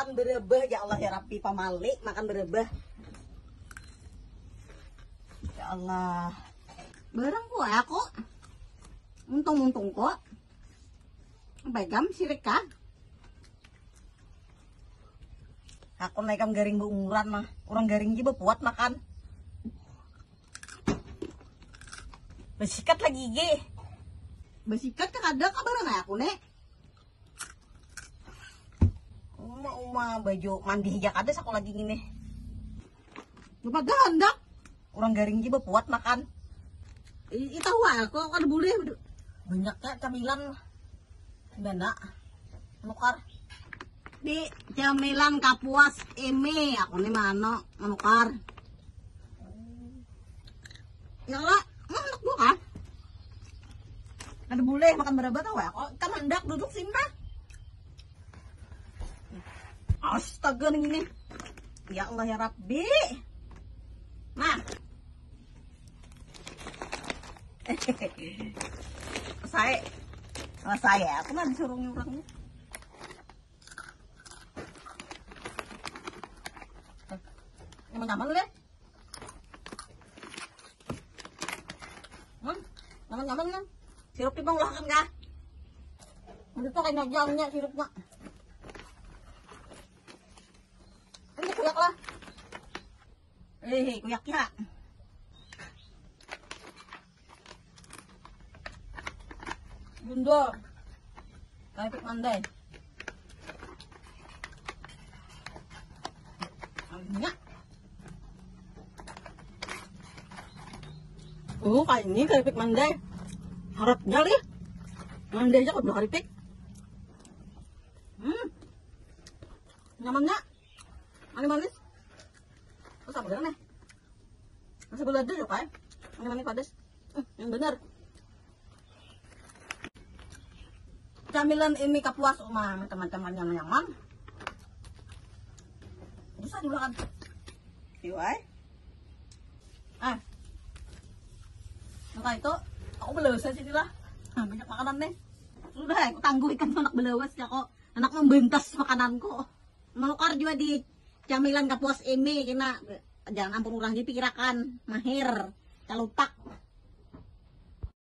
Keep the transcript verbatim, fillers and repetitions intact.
Berabah ya Allah ya Rabbi, pamali makan berabah. Ya Allah. Barang kua aku. Untung-untung kok. Begam sirik kah? Aku naikam garing beumuran mah. Orang garing juga buat makan. Besikat lagi gigi. Besikat kan ada kabar aku nek. Uma-uma baju mandi aja kada aku lagi gini. Lupa dah hendak. Orang garing juga buat makan. Ih, tahu aku kan boleh. Banyak ya camilan. Dana. Nukar. Di camilan kapuas ini aku nih mana menukar. Ya lah, enak gua kan. Ada boleh makan berapa tau ya? Kok kita mendak duduk sini mah. Astaga nih gini. Ya Allah ya Rabbi. Nah. Saya. Oh, saya. Aku mah disuruh nyurangnya. Nyaman-nyaman deh. Hmm, nyaman-nyaman kan? Sirup di bawah kan kah? Udah tuh kayak jalannya sirupnya. Ini kuyak lah. Eh, kuyak ya. Bunda. Kayak mandai. Nya. Oh, kayak ini keripik mandai. Harap jali. Mandai aja kudu keripik. Hmm. Nyamannya. Manis-manis. Terus apa nih? Masih belada juga kan? Manis-manis padas. Hmm, yang benar. Camilan ini kapuas uma teman-teman yang nyaman. Bisa juga kan? Iwai. Ah. Maka itu aku belawas sih lah. Nah, banyak makanan nih. Sudah aku tangguh ikan anak belawas ya kok. Anak membentas makananku. Menukar juga di camilan kapuas ini kena jangan ampun orang dipikirakan mahir calutak.